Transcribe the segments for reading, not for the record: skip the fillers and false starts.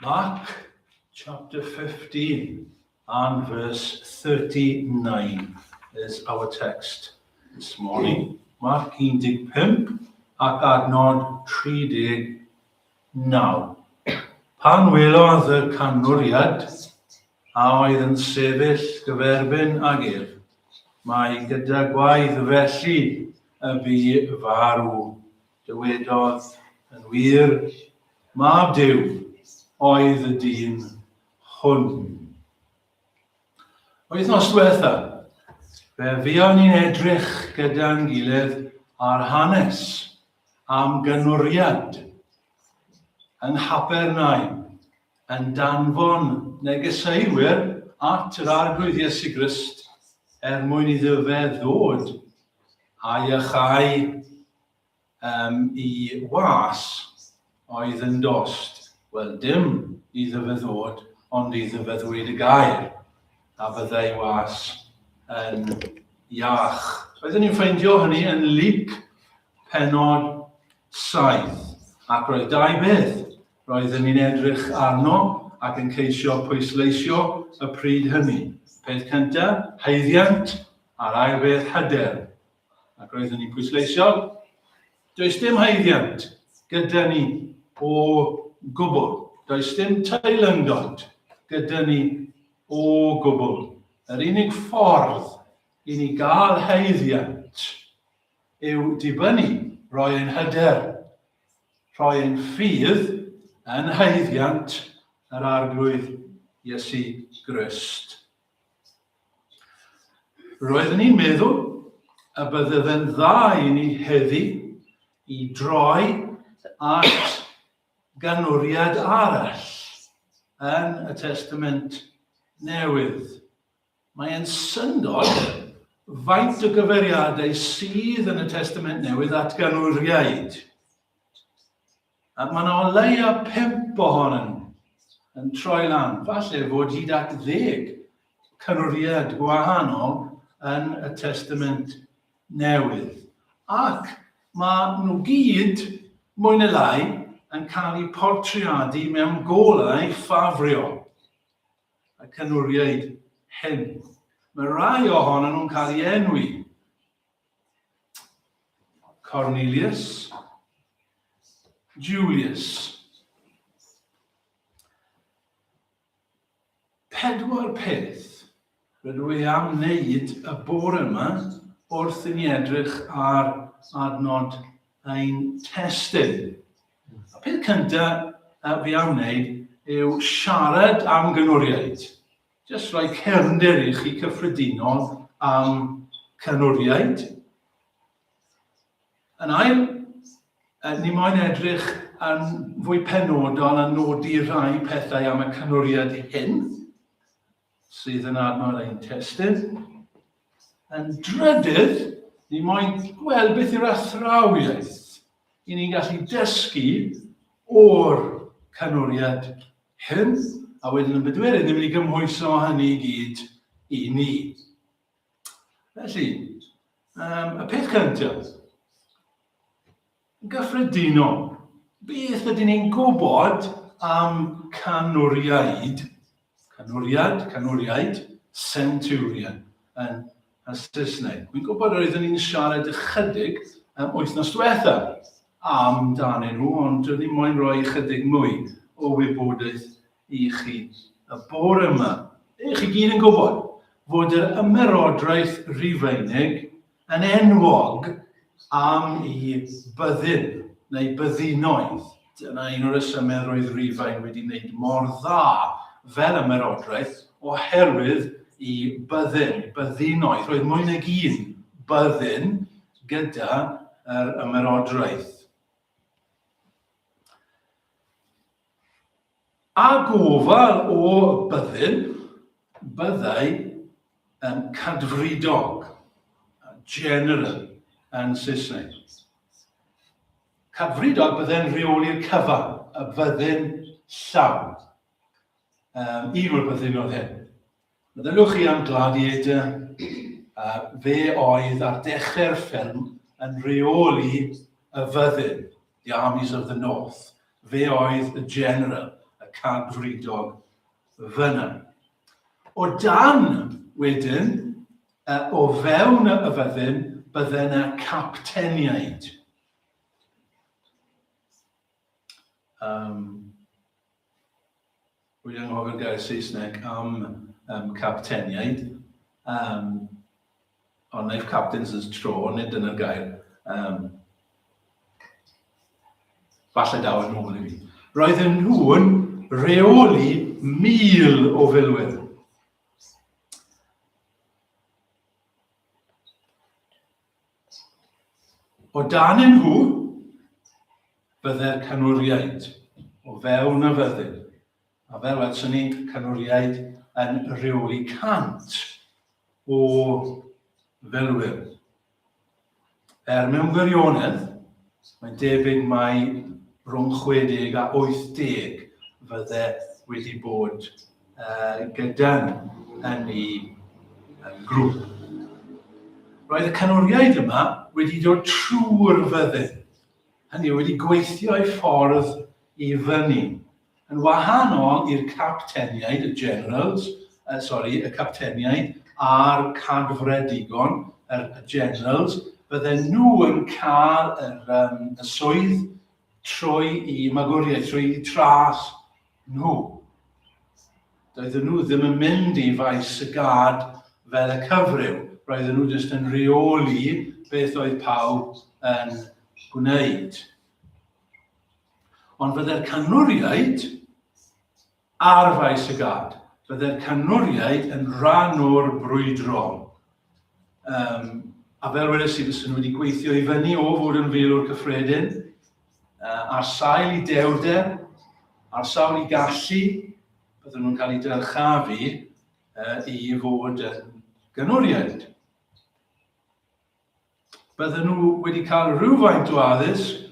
Mark chapter 15 and verse 39 is our text this morning. Mark 15 ac adnod 39. Pan welodd y canwriad a oedd yn sefyll gyferbyn ag ef, mai gyda gwaedd felly y bu farw, Dywedodd, Yn wir, Mab Duw oedd y dyn hwn. Wythnos diwetha, fe fuon ni'n edrych gyda'n gilydd ar hanes am gynwriad yng Nghapernaum yn danfon negeseuwyr at yr Arglwydd Iesu Grist er mwyn iddo fe ddod a iachau um, i was oedd yn dost. Wel, dim iddo fe ddod, ond iddo fe ddweud y gair, a byddai was yn iach. Roeddwn ni'n ffeindio hynny yn Luc penod 7, ac roedd dau beth roeddwn ni'n edrych arno ac yn ceisio pwysleisio y pryd hynny. Peth cyntaf, haeddiant, a'r ail beth, hyder. Ac roeddwn ni'n pwysleisio, does dim haeddiant gyda ni o gwbl. Does dim teilyngdod gyda ni o gwbl. Yr unig ffordd i ni gael haeddiant yw dibynnu, rhoi ein hyder, rhoi ein ffydd yn haeddiant yr Arglwydd Iesu Grist. Roeddwn i'n meddwl y bydde fe'n dda i ni heddi i droi at ganwriad arall yn y Testament Newydd. Mae'n syndod faint o gyfeiriadau sydd yn y Testament Newydd at ganwriaid. A mae yna o leia pump ohonyn nhw yn troi lan, falle fod hyd at ddeg cynwriad gwahanol yn y Testament Newydd. Ac mae nhw gyd, mwy neu lai, yn cael eu portreadu mewn golau ffafriol. Y cynwriaid hyn. Mae rhai ohonyn nhw'n cael eu enwi Cornelius, Julius. Pedwar peth rydw i am wneud y bore yma wrth i ni edrych ar adnod ein testun. Y peth cyntaf fi am wneud yw siarad am gynwriaid. Jyst rhoi cefndir i chi cyffredinol am canwriaid. Yn ail, ni moyn edrych yn fwy penodol a nodi rhai pethau am y canwriad hyn sydd yn adnod ein testun. Yn drydydd, ni moyn gweld beth yw'r athrawiaeth i ni'n gallu dysgu o'r canwriad hyn, a wedyn yn bedwerydd, ni'n mynd i gymhwyso hynny i gyd i ni. Felly, um, y peth cyntaf, yn gyffredinol, beth ydyn ni'n gwybod am canwriaid, canwriad, canwriaid, centurion yn y Saesneg. Wy'n gwybod roeddwn i'n siarad ychydig um, wythnos diwetha amdanyn nhw, ond dwi ddim moyn rhoi ychydig mwy o wybodaeth i chi y bore yma. Ych chi gyd yn gwybod fod yr ymerodraeth Rufeinig yn enwog am i byddin neu byddinoedd. Dyna un o'r rhesymau roedd Rufain wedi wneud mor dda fel ymerodraeth oherwydd i byddin, byddinoedd. Roedd mwy nag un byddin gyda yr ymerodraeth. A gofal o byddin byddai yn cadfridog, general yn Saesneg. Cadfridog byddai'n rheoli'r cyfan, y fyddin llawn. Um, un o'r byddinoedd hyn. Meddyliwch chi am Gladiator, uh, fe oedd ar dechrau'r ffilm yn rheoli y fyddin, the Armies of the North. Fe oedd y general, y y cadfridog fyna. O dan wedyn, o fewn y fyddin, bydde yna capteniaid. Um, Rwy'n anghofio'r gair Saesneg am um, capteniaid. Um, ond knife captains is tro, nid dyna'r gair. Um, falle daw yn ôl i fi. Roedden nhw'n rheoli 1,000 o filwyr. O dan yn nhw, bydde'r canwriaid o fewn y fyddin, a fel welson ni, canwriaid yn rheoli 100 o filwyr. Er mewn gwirionedd, mae'n debyg mai rhwng 60 a 80 fydde wedi bod uh, gyda yn ei grŵp. Roedd y canwriaid yma wedi dod trwy'r fyddin, hynny wedi gweithio ei ffordd i fyny. Yn wahanol i'r capteniaid, y generals, sori, y capteniaid a'r cadfredigon, yr y generals, bydden nhw yn cael yr, um, y swydd trwy i magwriaeth, trwy i tras nhw. Doedden nhw ddim yn mynd i faes y gad fel y cyfryw. Roedden nhw jyst yn rheoli beth oedd pawb yn gwneud. Ond fydde'r canwriaid ar faes y gad, fydde'r canwriaid yn rhan o'r brwydro. Um, a fel wedes i, fysen nhw wedi gweithio i fyny o fod yn filwr cyffredin, uh, ar sail i dewrder, ar sawl i gallu, bydden nhw'n cael eu dyrchafu uh, i fod yn gynwriaid. Bydden nhw wedi cael rhywfaint o addysg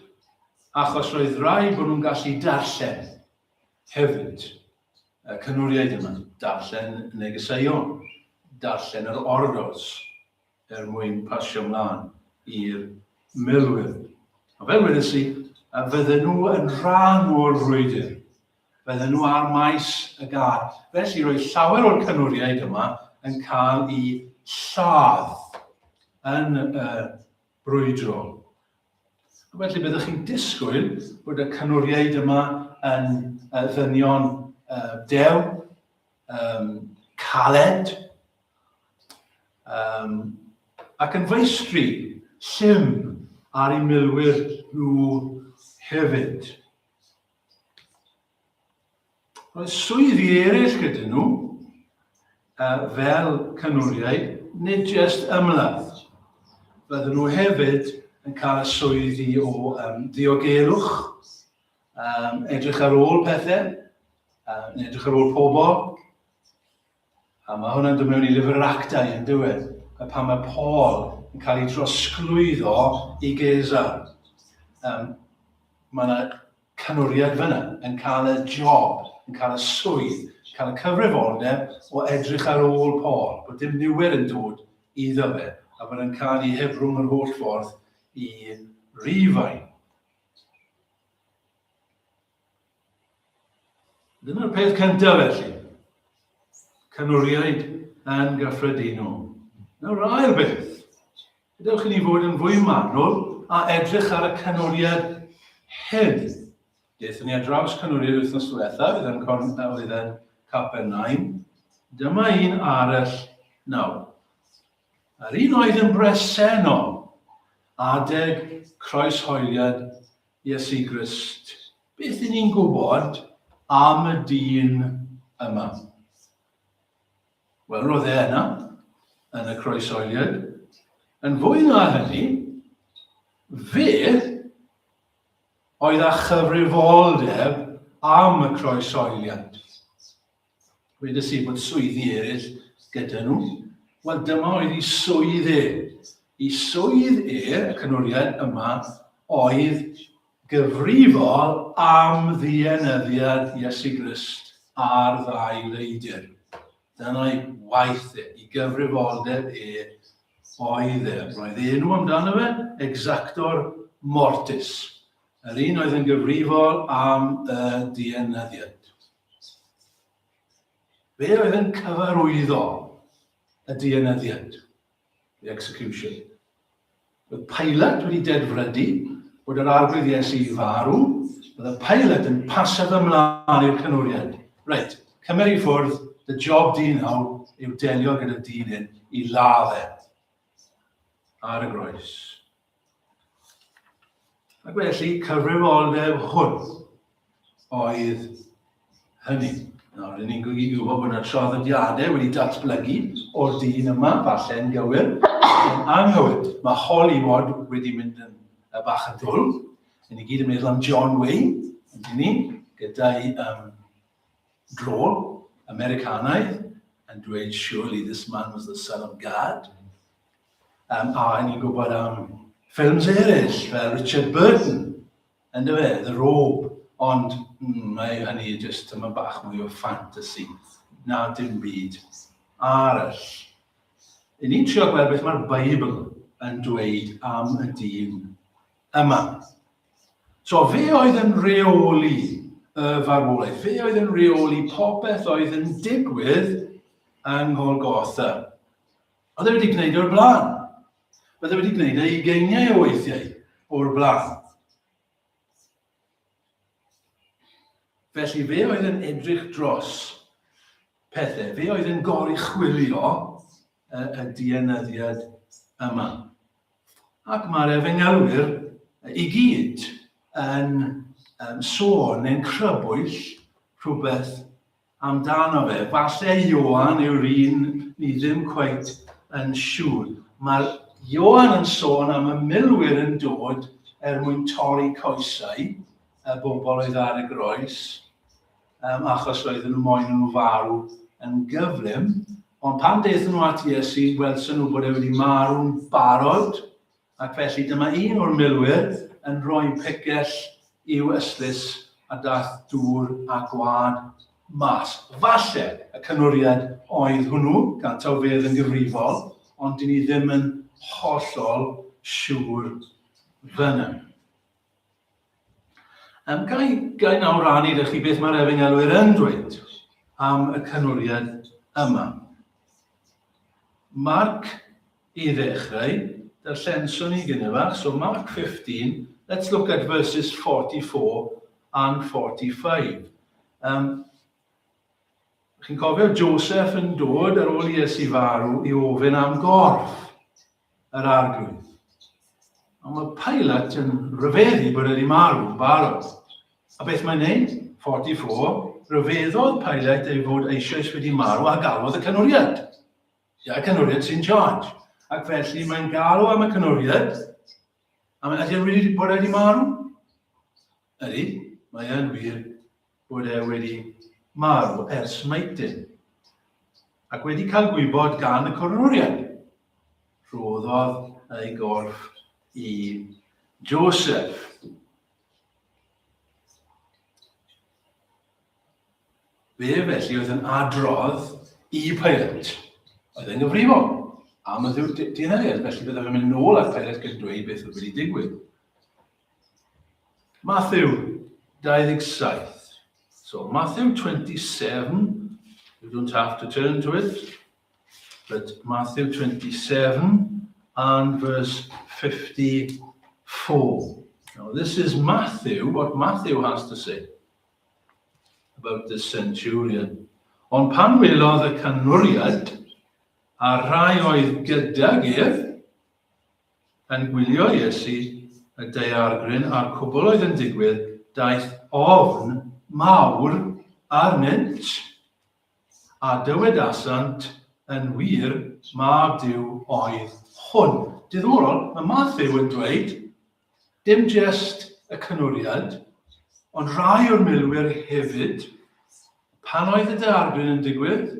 achos roedd rhaid bod nhw'n gallu darllen hefyd. Y cynwriaid yma, darllen negeseuon, darllen yr ordors er mwyn pasio mlaen i'r milwyr. A fel wedes i, fydden nhw yn rhan o'r frwydr. Fydden nhw ar maes y gad. Felly roedd llawer o'r canwriaid yma yn cael eu lladd yn y brwydro. Felly byddwch chi'n disgwyl bod y canwriaid yma yn ddynion dew, caled, ac yn feistri llym ar eu milwyr nhw hefyd. Roedd swyddi eraill gyda nhw, uh, fel canwriaid, nid jyst ymladd. Bydden nhw hefyd yn cael y swyddi o um, ddiogelwch, um, edrych ar ôl pethau, um, edrych ar ôl pobl. A mae hwnna'n dod mewn i lyfr yr Actau yn diwedd, a pan mae Paul yn cael ei drosglwyddo i Gesar. Um, mae yna canwriad fyna yn cael y job, yn cael y swydd, cael y cyfrifoldeb o edrych ar ôl Paul, bod dim niwed yn dod iddo fe, a bod yn cael ei hebrwng yr holl ffordd i Rufain. Dyna'r peth cyntaf felly. Canwriaid yn gyffredinol. Nawr ail beth. Gadewch i ni fod yn fwy manwl a edrych ar y canwriad hyn. Daethon ni ar draws canwriad wythnos diwethaf, oedd yn, con, oedd yn Capernaum. Dyma un arall nawr. Yr un oedd yn bresennol adeg croeshoeliad Iesu Grist. Beth i ni'n gwybod am y dyn yma? Wel, roedd e yna, yn y croesoeliad. Yn fwy na hynny, fe oedd â chyfrifoldeb am y croesoeliad. Wedes i bod swyddi eraill gyda nhw. Wel, dyma oedd ei swydd e. Ei swydd e, y cynwriad yma, oedd gyfrifol am ddienyddiad Iesu Grist ar ddau leidr. Dyna'i waith e, ei gyfrifoldeb e oedd e. Roedd enw amdano fe, Exactor Mortis. Yr un oedd yn gyfrifol am y dienyddiad. Fe oedd yn cyfarwyddo y dienyddiad, the execution. Roedd Pilate wedi dedfrydu bod yr Arglwydd Iesu i farw, roedd y Pilate yn pasio fe ymlaen i'r canwriad. Reit, cymer i ffwrdd, dy job di nawr yw delio gyda dyn hyn i ladd e ar y groes. Ac felly, cyfrifoldeb hwn oedd hynny. Nawr, rydyn ni'n gwybod bod yna traddodiadau wedi datblygu o'r dyn yma, falle yn gywir, yn anghywir. Mae Hollywood wedi mynd yn y bach yn ddwl. Rydyn ni gyd yn meddwl am John Wayne, ydyn ni, gyda'i um, drol Americanaidd yn dweud, surely this man was the son of God. Um, a ni'n gwybod am ffilms eraill fel Richard Burton, yn dyfe, The Robe, ond mm, mae hynny jyst yma bach mwy o fantasy na dim byd arall. I ni'n trio gweld beth mae'r Beibl yn dweud am y dyn yma. So fe oedd yn rheoli y farwolaeth, fe oedd yn rheoli popeth oedd yn digwydd yng Ngholgotha. Oedd e wedi gwneud o'r blaen. Oedd e wedi gwneud ei ugeiniau o weithiau o'r blaen. Felly fe oedd yn edrych dros pethau. Fe oedd yn goruchwylio y, y dienyddiad yma. Ac mae'r efengylwyr i gyd yn um, sôn neu'n crybwyll rhywbeth amdano fe. Falle Ioan yw'r un, ni ddim cweit yn siŵr. Mae Ioan yn sôn am y milwyr yn dod er mwyn torri coesau y bobl oedd ar y groes, um, achos roedden nhw moyn nhw farw yn gyflym. Ond pan daethon nhw at Iesu, welson nhw bod e wedi marw'n barod, Ac felly dyma un o'r milwyr yn rhoi picell i'w ystlys a daeth dŵr a gwlad mas. Falle y canwriad oedd hwnnw, gan taw fe oedd yn gyfrifol, ond dyn ni ddim yn hollol siŵr fyna. Um, ga, i, ga i nawr rannu ydych chi beth mae'r efengelwyr yn dweud am y canwriad yma. Mark i ddechrau, darllenswn ni gyda fach. So Mark 15, let's look at verses 44 and 45. Um, chi'n cofio Joseph yn dod ar ôl Iesu farw i ofyn am gorff yr arglwydd. Ond mae Pilate yn rhyfeddu bod wedi marw yn barod. A beth mae'n neud? 44, rhyfeddodd Pilate ei fod eisoes wedi marw a galwodd y canwriad. Ia, y canwriad sy'n charge. Ac felly mae'n galw am y canwriad, a mae'n ydy wedi bod wedi marw? Ydy, mae yn wir bod e wedi marw ers maetyn. Ac wedi cael gwybod gan y coronwriad, rhoddodd ei gorff i Joseph. Fe felly oedd yn adrodd i Pilate, oedd yn gyfrifol am y dienyddiad, felly bydde fe'n mynd nôl at Pilate gan dweud beth oedd wedi digwydd. Matthew 27. So Matthew 27, you don't have to turn to it, but Matthew 27 and verse 54. Now this is Matthew, what Matthew has to say about this centurion. Ond pan welodd y canwriad a'r rhai oedd gydag ef, Yn gwylio Iesu, y daeargryn a'r cwbl oedd yn digwydd, daeth ofn mawr arnynt, a dywedasant, Yn wir, Mab Duw oedd hwn. Diddorol, mae Mathew yn dweud, dim jest y canwriad, ond rhai o'r milwyr hefyd, pan oedd y daeargryn yn digwydd,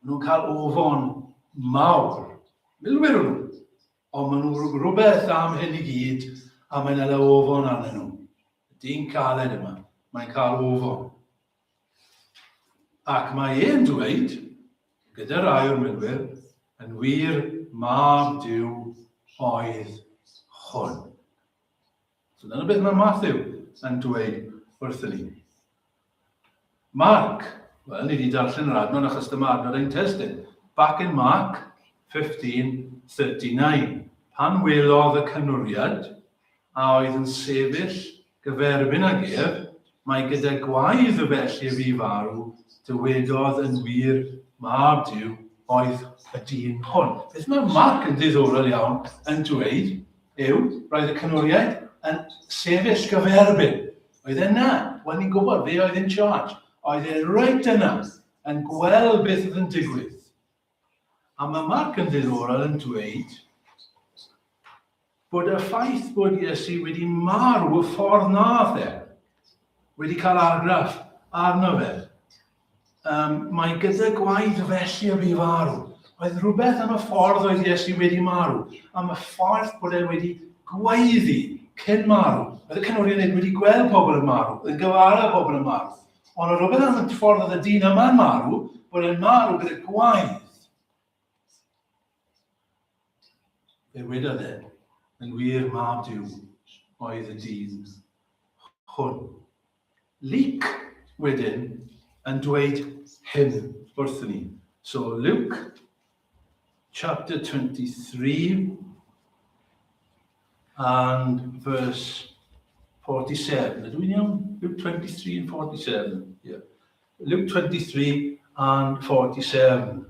Maen nhw'n cael ofon mawr. Milwyr nhw. Ond maen nhw'n rhywbeth am hyn i gyd, a mae'n ele ofon arnyn nhw. Y dyn caled yma, mae'n cael ofon. Ac mae e'n dweud, gyda rai o'r milwyr, yn wir mab Duw oedd hwn. So dyna beth mae Matthew yn dweud wrthyn ni. Mark. Wel, ni wedi darllen yr adnod achos dyma adnod ein testun. Back in Mark 15:39. Pan welodd y canwriad, a oedd yn sefyll gyferbyn ag ef, mai gyda gwaedd y felly y bu farw, dywedodd yn wir, Mab Duw oedd y dyn hwn. Beth mae Mark yn ddiddorol iawn yn dweud yw, roedd y canwriaid yn sefyll gyferbyn. Oedd e na, wel ni'n gwybod, fe oedd in charge. Oedd e reit yna, yn gweld beth oedd yn digwydd. A mae Mark yn ddiddorol yn dweud bod y ffaith bod Iesu wedi marw y ffordd nath e, wedi cael argraff arno fe. Um, mae gyda gwaith felly y bu farw. Oedd rhywbeth am y ffordd oedd Iesu wedi marw, am y ffordd bod e wedi gweiddi cyn marw. Oedd y canoriaid wedi gweld pobl yn marw, yn gyfara pobl yn marw. Ond oedd rhywbeth am y ffordd oedd y dyn yma'n marw, bod e'n marw gyda gwaedd. Fe wedodd e, yn wir mab Duw oedd y dyn hwn. Luke wedyn yn dweud hyn wrthyn ni. So Luke chapter 23 and verse 47. Ydw i'n iawn? Luke 23 and 47. Yeah. Luke 23 and 47.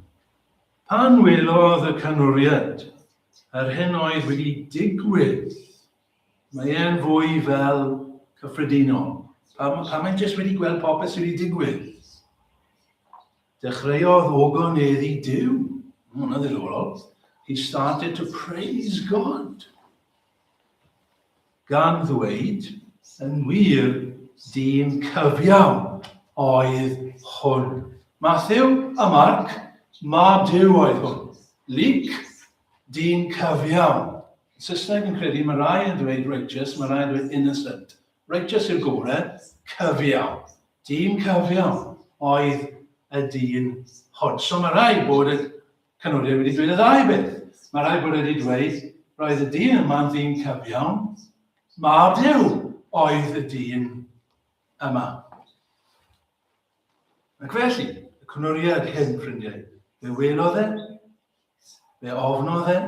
Pan welodd y canwriad yr hyn oedd wedi digwydd, mae e'n fwy fel cyffredinol. Pan, pan mae'n jyst wedi gweld popeth sydd wedi digwydd. Dechreuodd ogoneddu Duw. Mae hwnna'n ddiddorol. He started to praise God. Gan ddweud, yn wir, dyn cyfiawn oedd hwn. Matthew a Mark, mab Duw oedd hwn. Luke, dyn cyfiawn. Yn Saesneg yn credu, mae rai yn dweud righteous, mae rai yn dweud innocent. Righteous yw'r gorau, cyfiawn. Dyn cyfiawn oedd y dyn hwn. So mae rhaid bod y canoliad wedi dweud y ddau beth. Mae rhaid bod wedi dweud, roedd y dyn yma'n ddyn cyfiawn, mab Duw oedd y dyn yma. Ac felly, y cwnwriad hyn, ffrindiau, fe welodd e, fe ofnodd e,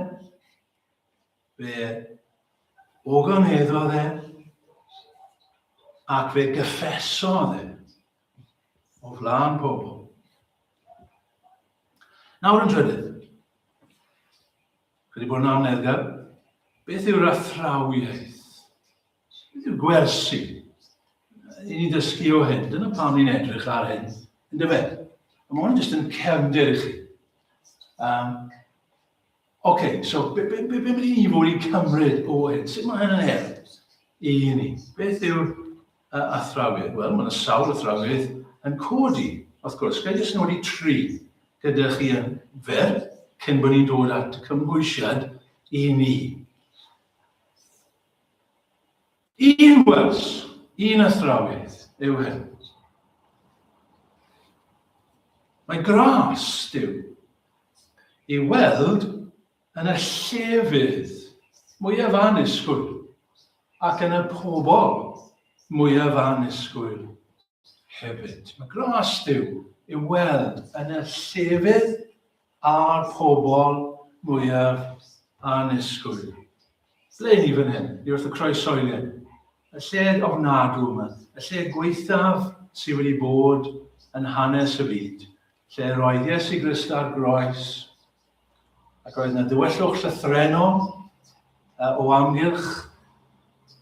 Fe ogoneddodd e ac fe gyffesodd e o flaen pobl. Nawr yn drydydd, wedi bod yn amneddgar, beth yw'r athrawiaeth? Beth yw'r gwersi i ni ddysgu o hyn? Dyna pam ni'n edrych ar hyn, yn dyfe? A mae hwn jyst yn cefndir i chi. Um, OK, so be, be, be, be mynd i ni fod i cymryd o hyn? Sut mae hyn yn help i ni? Beth yw'r uh, athrawiaeth? Wel, mae yna sawl athrawiaeth yn codi, wrth gwrs. Ga i jyst nodi tri gyda chi yn fer, cyn bod ni'n dod at y cymhwysiad i ni. Un wers, un athrawiaeth yw hyn. Mae gras Duw i weld yn y llefydd mwyaf annisgwyl ac yn y pobl mwyaf annisgwyl hefyd. Mae gras Duw i'w weld yn y llefydd a'r pobl mwyaf annisgwyl. Ble ni fan hyn? Ni wrth y croeshoeliad. Y lle ofnadw yma, y lle gwaethaf sydd wedi bod yn hanes y byd, lle roedd Iesu Grist ar groes, ac oedd yna dywyllwch llythrennol o amgylch,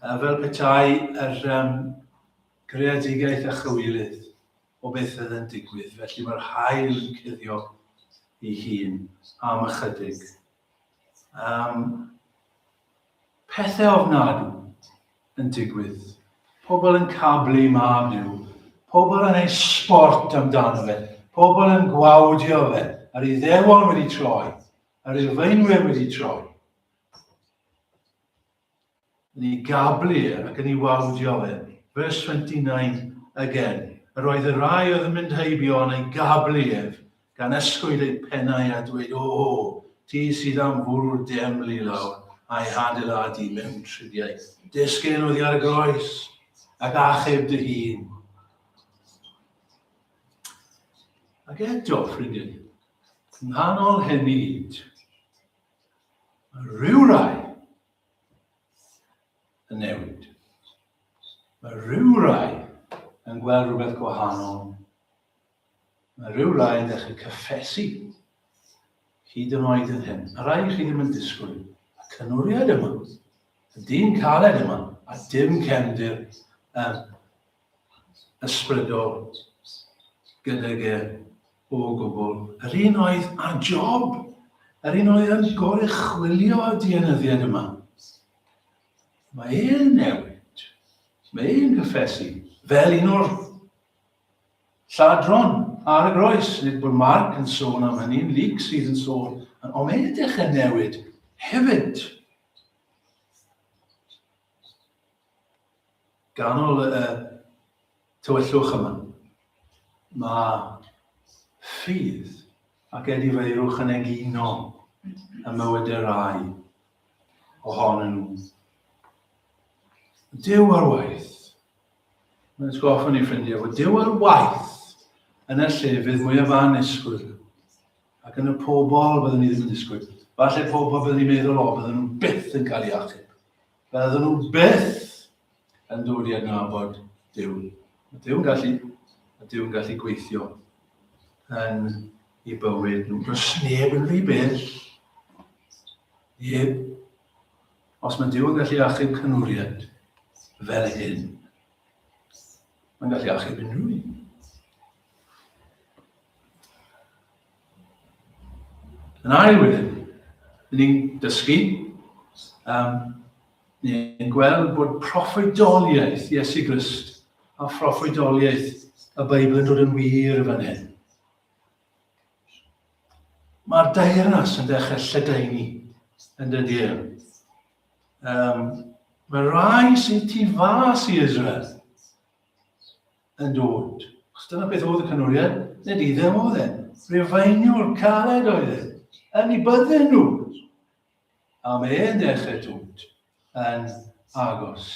fel petai yr um, greadigaeth a chywilydd o beth oedd yn digwydd. Felly mae'r haul yn cuddio ei hun am ychydig. Um, pethau ofnadw yn digwydd. Pobl yn cablu mab nhw. Pobl yn ei sport amdano fe. Pobl yn gwawdio fe. Yr Iddewon wedi troi. Yr Rufeinwyr wedi troi. Yn ei gablu e ac yn ei wawdio fe. Verse 29 again. Yr oedd y rhai oedd yn mynd heibio yn ei gablu ef, gan ysgwyd eu pennau a dweud, O, ti sydd am fwrw'r deml i lawr a'i hadeiladu mewn tridiau. Disgyn oddi ar y groes ac achub dy hun. Ac eto, ffrindiau, yng nghanol hyn i gyd, mae rhyw rai yn newid. Mae rhyw rai yn gweld rhywbeth gwahanol. Mae rhyw rai yn dechrau cyffesu hyd yn oed yn hyn. Mae rai chi ddim yn disgwyl. Y cynnwriad yma, y dyn caled yma, a dim cefndir um, ysbrydol gydag e o gwbl. Yr un oedd ar job, yr un oedd yn goruchwylio y dienyddiad yma. Mae e'n newid. Mae e'n cyffesu fel un o'r lladron ar y groes. Nid bod Mark yn sôn am hynny, Luke sydd yn sôn, ond mae e'n dechrau newid hefyd. Ganol y tywyllwch yma, mae ffydd ac edifeirwch yn egino ym mywydau rai ohonyn nhw. Duw ar waith. Mae'n atgoffa ni, ffrindiau, fod Duw ar waith yn y llefydd mwyaf annisgwyl ac yn y pobl byddwn ni ddim yn disgwyl. Falle pobl byddwn ni'n meddwl, o, bydden nhw byth yn cael ei achub. Bydden nhw byth yn dod i adnabod Duw. Mae Duw yn gallu, mae Duw yn gallu gweithio yn i bywyd nhw. Does neb yn rhy bell. Neb. Os mae Duw yn gallu achub cynwriad fel hyn, mae'n gallu achub unrhyw un. Yn ail wedyn, ni'n dysgu, um, ni'n gweld bod proffwydoliaeth Iesu Grist a phroffwydoliaeth y Beibl yn dod yn wir fan hyn. Mae'r deyrnas yn dechrau lledaenu yn dydy e. Um, mae rai sydd tu fas i Israel yn dod. Chos dyna beth oedd y cynwriad, nid i ddim oedd e. Rufeiniwr caled oedd e. Yn ei bydden nhw. A mae e'n dechrau dod yn agos.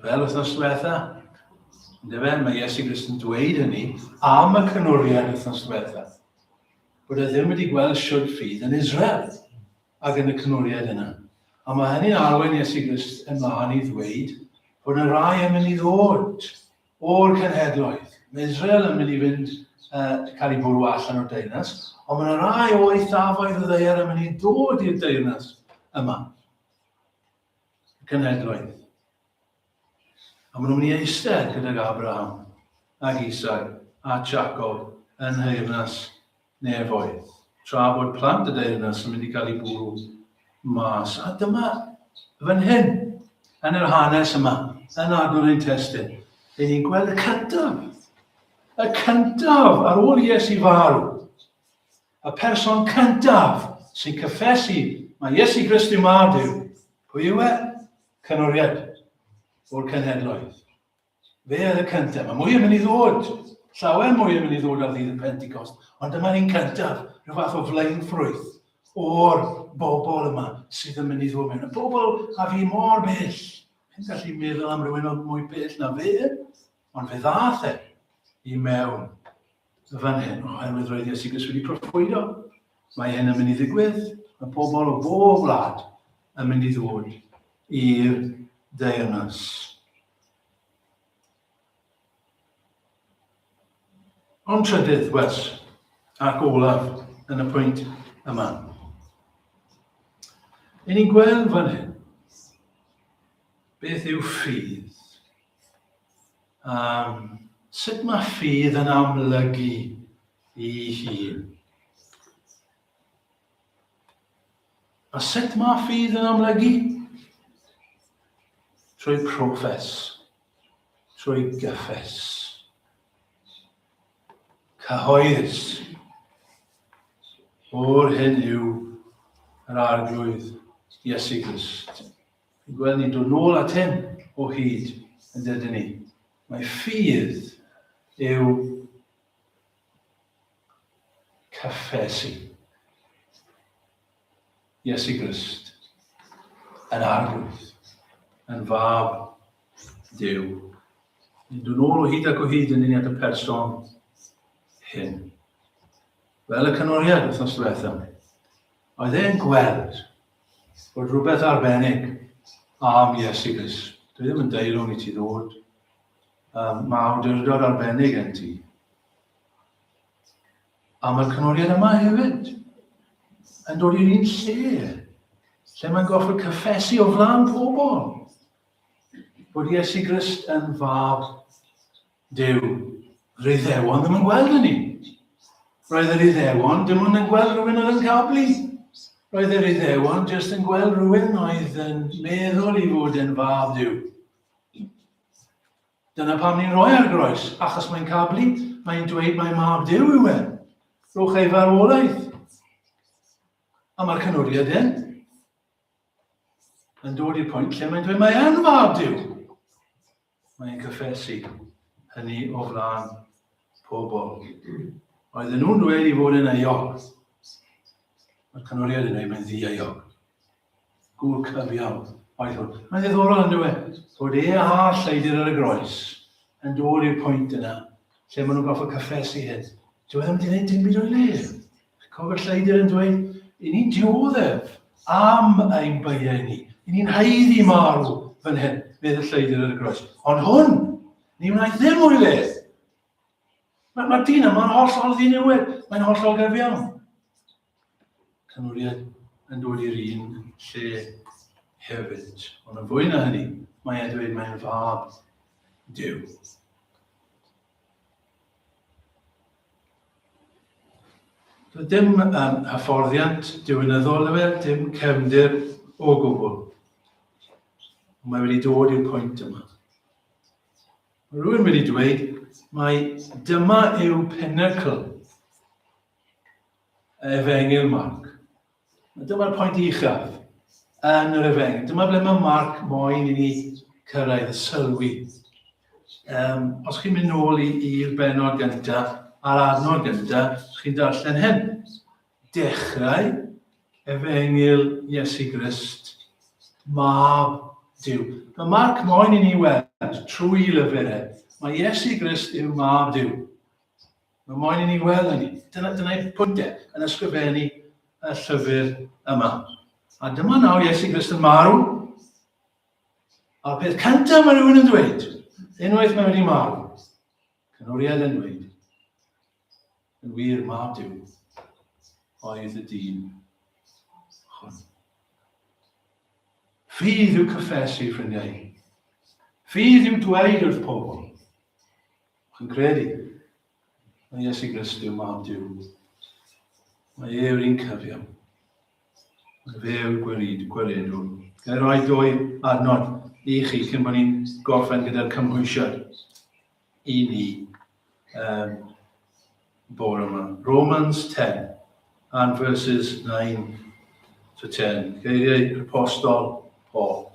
Fel wythnos diwetha, yndyfe, mae Iesu Grist yn dweud hynny am y cynwriad wythnos diwetha, bod e ddim wedi gweld siwd ffydd yn Israel ac yn y cynwriad yna. A mae hynny'n arwain Iesu Grist ymlaen i ddweud bod yna rai yn mynd i ddod o'r cenhedloedd. Mae Israel yn mynd i fynd, uh, cael ei bwrw allan o'r deyrnas, ond mae yna rai o eithafoedd y ddaear yn mynd i ddod i'r deyrnas yma. Y cenhedloedd. A maen nhw'n mynd i eistedd gydag Abraham ac Isaac a Jacob yn nheyrnas nefoedd, tra bod plant y deyrnas yn mynd i gael eu bwrw mas. A dyma fan hyn, yn yr hanes yma, yn adnodd ein testun, ein ni'n gweld y cyntaf, y cyntaf ar ôl Iesu farw, y person cyntaf sy'n cyffesu mae Iesu Grist yw mab Duw. Pwy yw e? Cynoriad o'r cenhedloedd. Fe oedd y cyntaf. Mae mwy yn mynd i ddod. Llawer mwy yn mynd i ddod ar ddydd y Pentecost. Ond dyma'r un cyntaf, rhyw fath o flaenffrwyth o'r bobl yma sydd yn mynd i ddod mewn. Y bobl a fi mor bell. Chi'n gallu meddwl am rhywun oedd mwy bell na fe, ond fe ddath e i mewn fan hyn, oherwydd roedd Iesu Grist wedi proffwydo. Mae hyn yn mynd i ddigwydd, mae pobl o bob wlad yn mynd i ddod i'r deyrnas. Ond trydydd wers ac olaf yn y pwynt yma. Yn ni'n gweld fan hyn beth yw ffydd. Um, sut mae ffydd yn amlygu i hun? A sut mae ffydd yn amlygu? Trwy proffes, trwy gyffes. Cyhoeddus o'r hyn yw yr Arglwydd Iesu Grist. Fi'n gweld ni'n dod nôl at hyn o hyd yn dydyn ni. Mae ffydd yw cyffesu Iesu Grist yn Arglwydd, yn Fab Duw. Ni'n dod nôl o hyd ac o hyd yn uniad y person hyn. Fel y canoriad wythnos diwethaf, oedd e'n gweld bod rhywbeth arbennig am Iesu Grist. Dwi ddim yn deilwng i ti ddod. Um, mae awdurdod arbennig yn ti. A mae'r canoriad yma hefyd yn dod i'r un lle, lle mae'n gorfod cyffesu o flaen pobl bod Iesu Grist yn fab Duw. Yr Iddewon ddim yn gweld hynny. Roedd yr Iddewon dim ond yn gweld rhywun oedd yn cablu. Roedd yr Iddewon jyst yn gweld rhywun oedd yn meddwl i fod yn fab Duw. Dyna pam ni'n rhoi ar groes, achos mae'n cablu, mae'n dweud mai mab Duw yw e. Rhowch ei farwolaeth. A mae'r canwriad e yn dod i'r pwynt lle mae'n dweud mae e'n fab Duw. Mae'n cyffesu hynny o flaen pobl. Oedden nhw'n dweud i fod yn euog. Mae'r canwriad yn dweud mae'n ddi-euog. Gŵr cyfiawn oedd hwn. Mae'n ddiddorol yn dweud bod e a lleidr ar y groes yn dod i'r pwynt yna lle maen nhw'n gorfod cyffesu hyn. Dyw e ddim wedi gwneud dim byd o'i le. Cofio'r lleidr yn dweud, i ni'n dioddef am ein beiau ni. I ni'n haeddu marw fan hyn, medd y lleidr ar y groes. Ond hwn, ni wnaeth ddim o'i le. Mae'r ma dyn yma'n hollol ddiniwed, mae'n hollol gyfiawn. Canwriad yn dod i'r un lle hefyd. Ond yn fwy na hynny, mae e'n dweud mae'n fab Duw. Doedd dim um, hyfforddiant diwinyddol yw e, dim cefndir o gwbl. Ond mae wedi dod i'r pwynt yma. Mae rhywun wedi dweud mai dyma yw pinnacle Efengyl Mark. Dyma'r pwynt uchaf yn yr Efengyl. Dyma ble mae Mark moyn i ni cyrraedd y sylwi. Um, os chi'n mynd nôl i'r benod gyntaf, a'r adnod gyntaf, chi'n darllen hyn. Dechrau Efengyl Iesu Grist, mab Duw. Mae Mark moyn i ni weld trwy lyfr e. Mae Iesu Grist yw mab Duw. Mae moyn i ni weld hynny. Dyna, dyna ei pwynt e yn ysgrifennu y llyfr yma. A dyma nawr Iesu Grist yn marw. A'r peth cyntaf mae rhywun yn dweud, unwaith mae wedi marw, cynwriad yn dweud, yn wir mab Duw oedd y dyn hwn. Ffydd yw cyffesu, ffrindiau. Ffydd yw dweud wrth pobl. Chi'n credu? Mae Iesu Grist yw mab Duw. Mae e yw'r un cyfiawn. Mae fe yw'r gwerid, gweredwr. Ga i roi dwy adnod i chi cyn bod ni'n gorffen gyda'r cymhwysiad i ni um, bore yma. Romans 10 and verses 9 to 10. Geiriau Apostol Paul.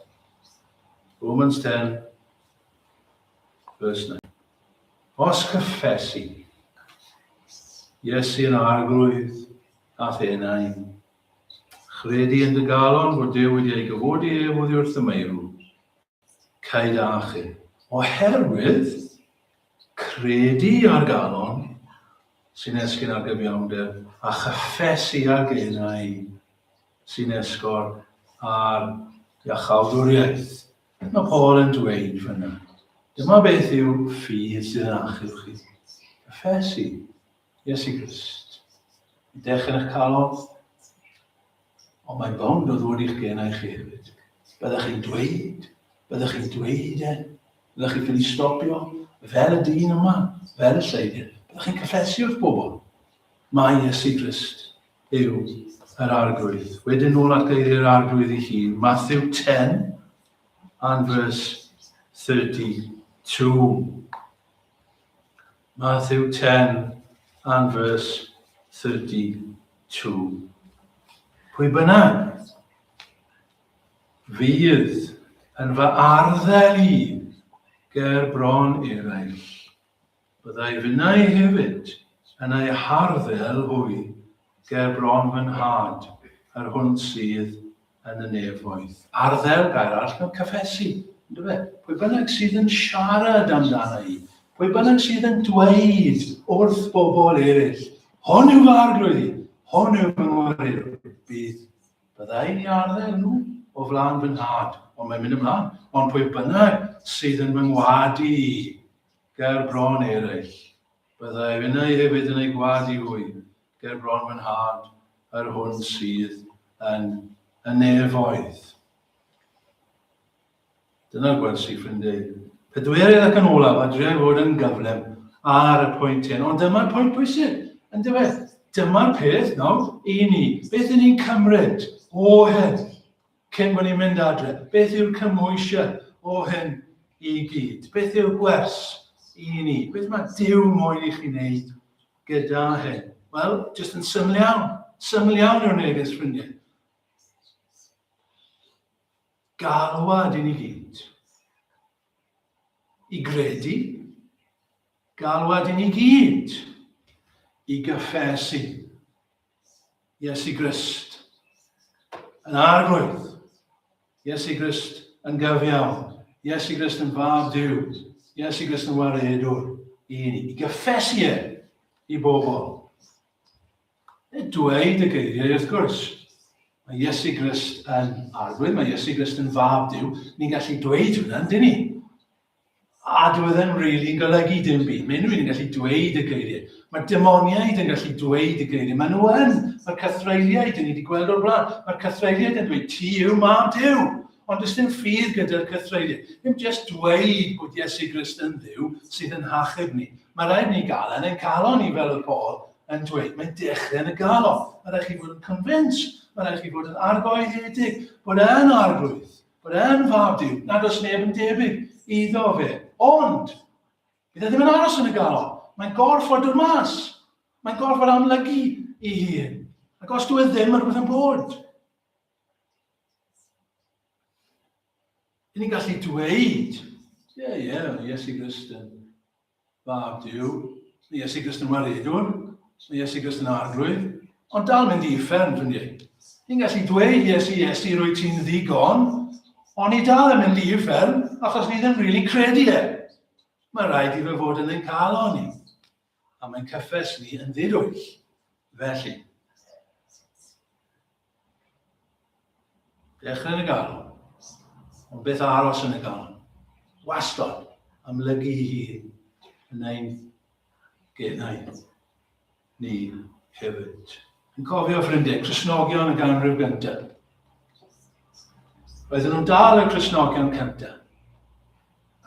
Romans 10 Verse 9. Os cyffesi, Iesu yn arglwydd a thenau, chredu yn dy galon fod Duw wedi ei gyfodi ef oddi wrth y meirw, caed â chi. Oherwydd credu ar galon sy'n esgyn ar gyfiawnder a chyffesu ar genau sy'n esgor ar iachawdwriaeth. Beth mae Paul yn dweud fyna? Dyma beth yw ffydd sydd yn achub chi. Cyffesu Iesu Grist. Dech yn eich calon, ond mae'n bownd o ddod i'ch genau chi hefyd. Byddech chi'n dweud, byddech chi'n dweud e, byddech chi'n ffili stopio, fel y dyn yma, fel y lleidr. Byddech chi'n cyffesu wrth bobl. Mae Iesu Grist yw yr Arglwydd. Wedyn nôl at geiriau'r Arglwydd ei hun, Matthew 10 and verse 32. Matthew 10 and verse 32. Pwy bynnag fydd yn fy arddel i ger bron eraill, Byddai finnau hefyd yn eu harddel hwy ger bron fy nhad, yr hwn sydd yn y nefoedd. Arddel, gair arall mewn cyffesu. Ynddo fe? Pwy bynnag sydd yn siarad amdano i, pwy bynnag sydd yn dweud wrth bobl eraill, hwn yw fy arglwydd i, hwn yw fy ngwaredwr, bydd byddai'n i arddel nhw o flaen fy nhad. Ond mae'n mynd ymlaen. Ond pwy bynnag sydd yn fy ngwadu i, ger bron eraill, byddai finnau hefyd yn ei gwadu hwy, ger bron fy nhad, yr hwn sydd yn y nefoedd. Dyna'r gwersi, ffrindiau. Pedwerydd ac yn olaf, a drio fod yn gyflym ar y pwynt hyn. Ond dyma'r pwynt pwysig, yn diwedd. Dyma'r peth nawr i ni. Beth ydyn ni'n cymryd o hyn cyn bod ni'n mynd adre? Beth yw'r cymhwysiad o hyn i gyd? Beth yw'r gwers i ni? Beth mae Duw moyn i chi wneud gyda hyn? Wel, jyst yn syml iawn. Syml iawn yw'r neges, ffrindiau. Galwad i ni gyd. I gredu. Galwad i ni gyd. I gyffesu. Iesu Grist yn arglwydd. Iesu Grist yn gyfiawn. Iesu Grist yn fab Duw. Iesu Grist yn waredwr i ni. I gyffesu e i bobl. Nid dweud y geiriau, wrth gwrs. Mae Iesu Grist yn arglwydd, mae Iesu Grist yn fab Duw. Ni'n gallu dweud hwnna, yndyn ni? A dyw e ddim rili'n really golygu dim byd. Mae unrhyw un yn gallu dweud y geiriau. Mae demoniaid yn gallu dweud y geiriau. Maen nhw yn. Mae'r cythreuliaid, ni wedi gweld o'r blaen, mae'r cythreuliaid yn dweud, ti yw mab Duw. Ond does dim ffydd gyda'r cythreuliaid. Ddim jyst dweud bod Iesu Grist yn Dduw sydd yn hachub ni. Mae rhaid ni gael yn ein calon ni fel y Paul yn dweud. Mae'n dechrau yn y galon. Mae rhaid chi fod yn convinced. Mae rhaid chi fod yn argoediedig bod e'n arglwydd, bod e'n fab Duw, nad oes neb yn debyg iddo fe. Ond, bydd e ddim yn aros yn y galon. Mae'n gorfod dod mas. Mae'n gorfod amlygu ei hun. Ac os dwi e ddim, mae rhywbeth yn bod. Ni'n gallu dweud, ie, yeah, ie, yeah, Iesu Grist yn fab Duw, mae Iesu Grist yn waredwr, mae Iesu Grist yn arglwydd, ond dal mynd i uffern, ffrindiau. Ni'n gallu dweud, Iesu, Iesu, rwy ti'n ddigon, ond ni dal yn mynd i uffern, achos ni ddim rili really credu e. Mae rhaid i fe fod yn ein calon ni, a mae'n cyffes ni yn ddidwyll. Felly, Dechrau yn y galon. Ond beth aros yn y galon? Wastad amlygu ei hun yn ein genau ni hefyd. Yn cofio ffrindiau, Cristnogion y ganrif gyntaf. Roedden nhw'n dal y Cristnogion cyntaf.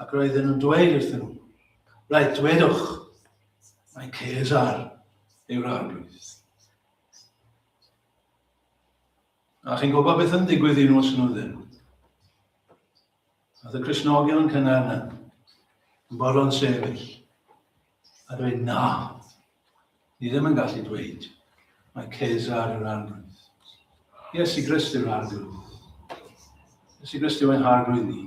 Ac roedden nhw'n dweud wrthyn nhw, rhaid, dwedwch, mae Cesar yw'r arglwydd. A chi'n gwybod beth yn digwydd i nhw os nhw ddim? Oedd y Cristnogion cynnar yna yn bodlon sefyll a dweud na, ni ddim yn gallu dweud mae Cesar yw'r arglwydd. Iesu Grist yw'r arglwydd. Iesu Grist yw ein harglwydd ni.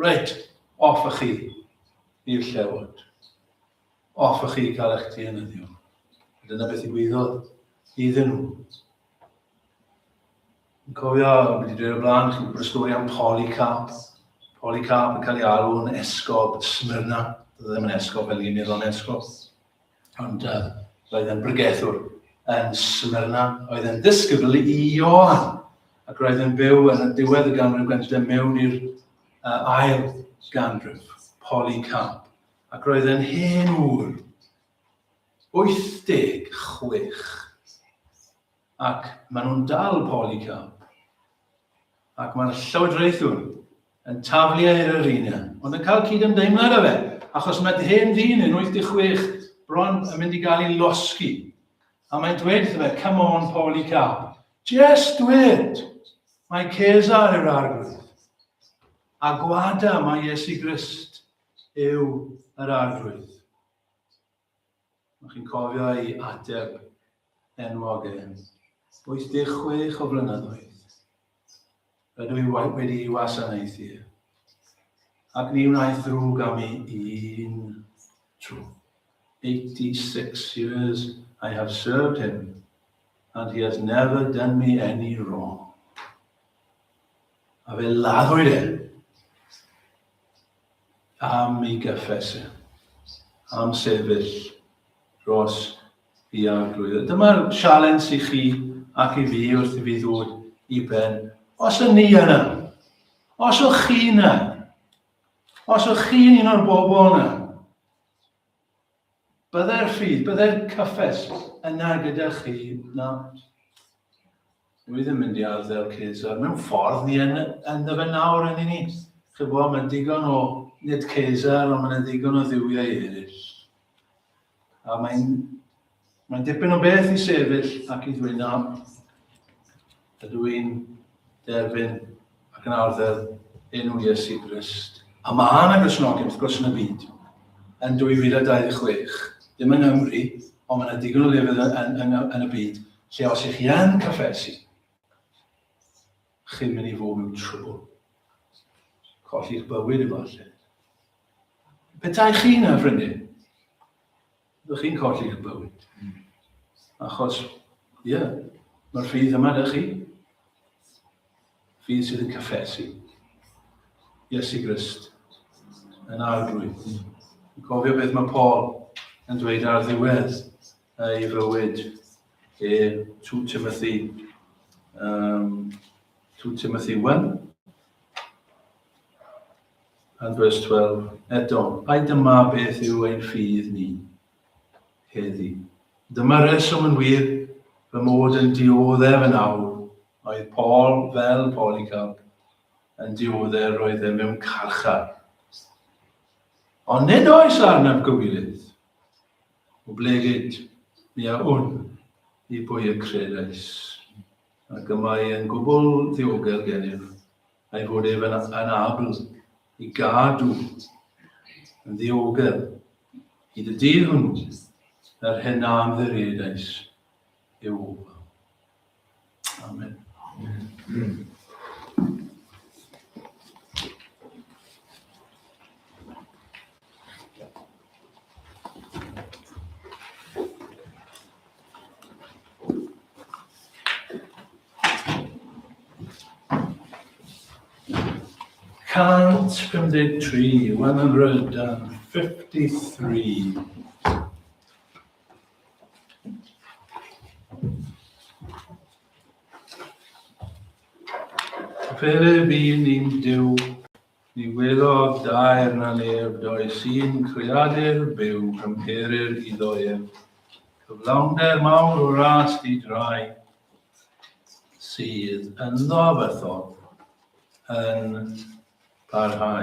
Reit, off â chi i'r llewod. Off â chi i gael eich dienyddio. A dyna beth ddigwyddodd iddyn nhw. Yn cofio, wedi dweud o'r blaen, chi'n gwybod y stori am Polycarp. Polycarp yn cael ei alw yn esgob Smyrna. Doedd e ddim yn esgob fel ni'n meddwl am esgob. Ond uh, roedd e'n bregethwr yn Smyrna. Oedd e'n ddisgybl i Ioan. Ac roedd e'n byw yn y diwedd y ganrif gyntaf mewn i'r uh, ail ganrif, Polycarp. Ac roedd e'n hen ŵr, 86. Ac maen nhw'n dal Polycarp. Ac mae'r llywodraethwr yn taflu e i'r arena, ond yn cael cydymdeimlad â fe, achos mae hen ddyn yn 86 bron yn mynd i gael ei losgi. A mae'n dweud wrtho fe, come on Polycarp, just dweud, mae Cesar yw'r arglwydd. A gwada mae Iesu Grist yw yr arglwydd. Mae chi'n cofio ei ateb enwog e. 86 o flynyddoedd. Rydw i wedi ei wasanaethu e. Ac ni wnaeth ddrwg am i un tro. 86 years I have served him, and he has never done me any wrong. A fe laddwyd e. am ei gyffes e, am sefyll dros i arglwydd. Dyma'r sialens i chi ac i fi wrth i fi ddod i ben. Os ydyn ni yna, os ydych chi yna, os ydych chi'n un o'r bobl yna, Byddai'r ffydd, byddai'r cyffes yna gyda chi, na. Dwi ddim mynd i arddel Caesar. Mewn ffordd, ni yn, ynddo fe nawr yn ni. Chybo, mae'n digon o, nid Caesar, ond mae'n ddigon o ddiwiau eraill. A mae'n mae dipyn o beth i sefyll ac i ddweud na, ydw i'n derbyn ac yn arddel enw Iesu Grist. A mae yna Gristnogion, wrth gwrs, yn y byd yn 2026. Ddim yng Nghymru, ond mae yna digon o lefydd yn, yn, yn, yn y byd lle os ych chi yn cyffesu, chi'n mynd i fod mewn trwbl. Colli'ch bywyd efallai. Petai chi yna, ffrindiau, Ydych chi'n colli eich bywyd. Achos, ie, yeah, mae'r ffydd yma ydych chi. Ffydd sydd yn cyffesu. Iesu Grist yn arglwydd. Yn cofio beth mae Paul yn dweud ar ddiwedd ei fywyd e 2 Timothy, um, 2 Timothy 1. And verse 12, eto, ai dyma beth yw ein ffydd ni heddi? Dyma reswm yn wir fy mod yn dioddef yn awr. Oedd Paul, fel Polycarp, yn dioddef roedd e mewn carchar. Ond nid oes arnaf gywilydd. O blegid, mi a wn i bwy y credais. Ac y mae yn gwbl ddiogel gennyf a'i fod ef yn anabl i gadw yn ddiogel hyd y dydd hwnnw yr hyn a ymddiriedais i'w ofal. Amen. Mm. 153, 153. Fel y bu'n ni'n Duw, ni welodd dair na neb, does un creadur byw cymherir iddo ef. Cyflawnder mawr o ras di drai sydd ynddo bythol yn parhau.